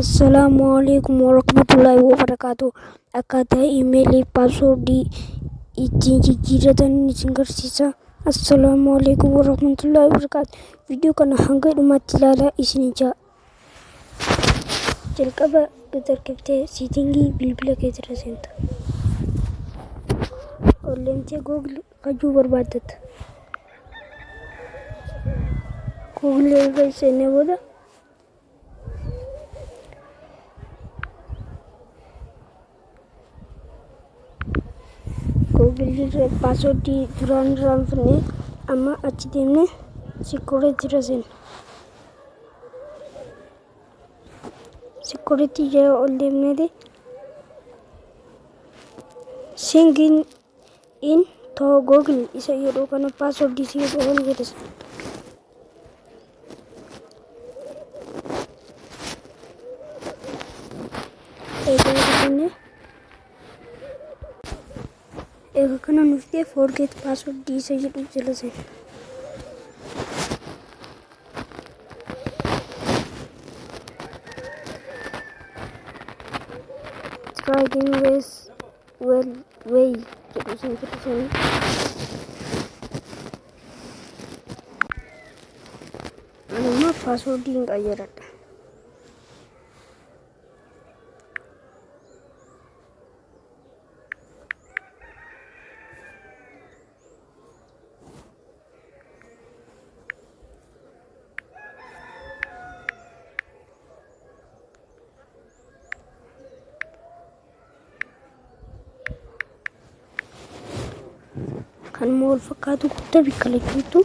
Assalaamu alaikum warahmatullahi wabarakaatu. Akkaataa iimeelii paaswoordii ittiin jijjiirratan isin garsiisa. Assalaamu alaikum warahmatullahi wabarakaatu. Viidiyoo kana hanga dhumaatti ilaalaa isin ijaa. Jalqaba gad harkiftee siitingii bilbila keetirra seenta. Ol deemtee Google kajuu barbaaddatta. Google erga seennee booda Google irra paaswordii duraan irraan finne amma achi deemne security irra seenna. Security jala ol deemneeti sign in to Google isa jedhu kana paaswordii si jedhu kan jedhu. Eega kana nuuf ta'e forget password isa jedhu jala seena. Try again with well way jedhu san jedhu seena. Ani immoo paaswoordii hin qayyaradha. Kanuma wal fakkaatu guddaa bikka lachuuttu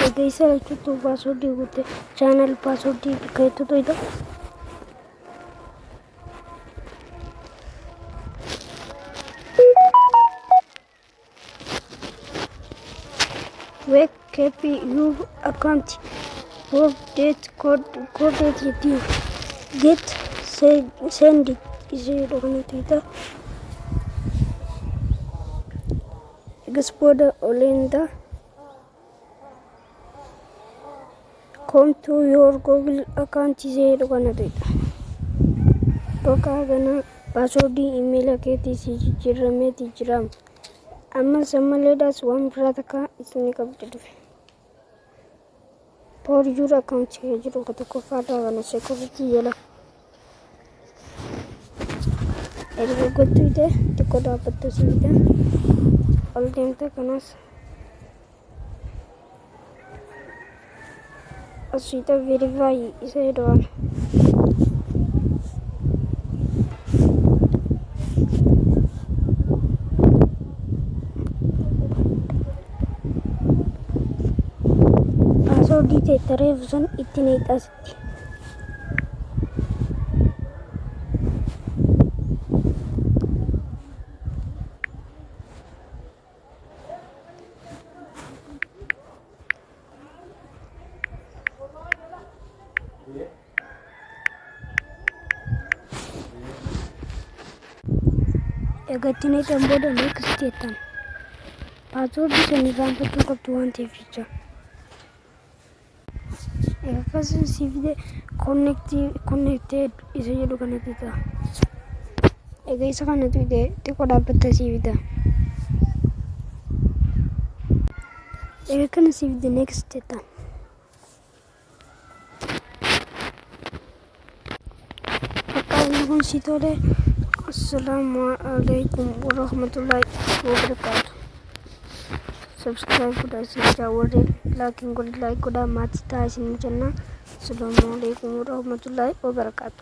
egaa isa lachuuttu paaswordii guutte chaanal paaswordii bikka jettu to'ita. Wake keep your account update code code jetti get send isa jedhu kana tuqxa. Egas booda oleenta come to your Google account isa jedhu kana tuqxa. Bakka kana paaswordii imeela keetii si jijjiirameeti jira. Ammas ammaleedhaas waan biraa takka isin qabdi dhufe. For your account jedhu ka tokkoffaarraa kana security jala. Erga gochuute xiqqoo dhaabbattu si fida. Ol deemte kanas asiita verify isa jedhu kana. Paaswordii ta'e tareefu san itti neexa asitti. Egaa itti neexan booda next jettan. Paaswordii san irraanfachuu qabdu waan ta'eef jecha. Egaa akkasii si fide connected isa jedhu kanatti ta'a. Egaa isa kana tuqxe xiqqoo dhaabbatta si fida. Egaa kana si fide next jettan. Bakka inni kun si tole. Assalaamu alaikum warahmatullahi wabarakaatu. Subscribe godhaa isin jaa warri like hin godhin like godhaa maatii ta'aa isin jenna. Assalaamu alaikum warahmatullahi wabarakaatu.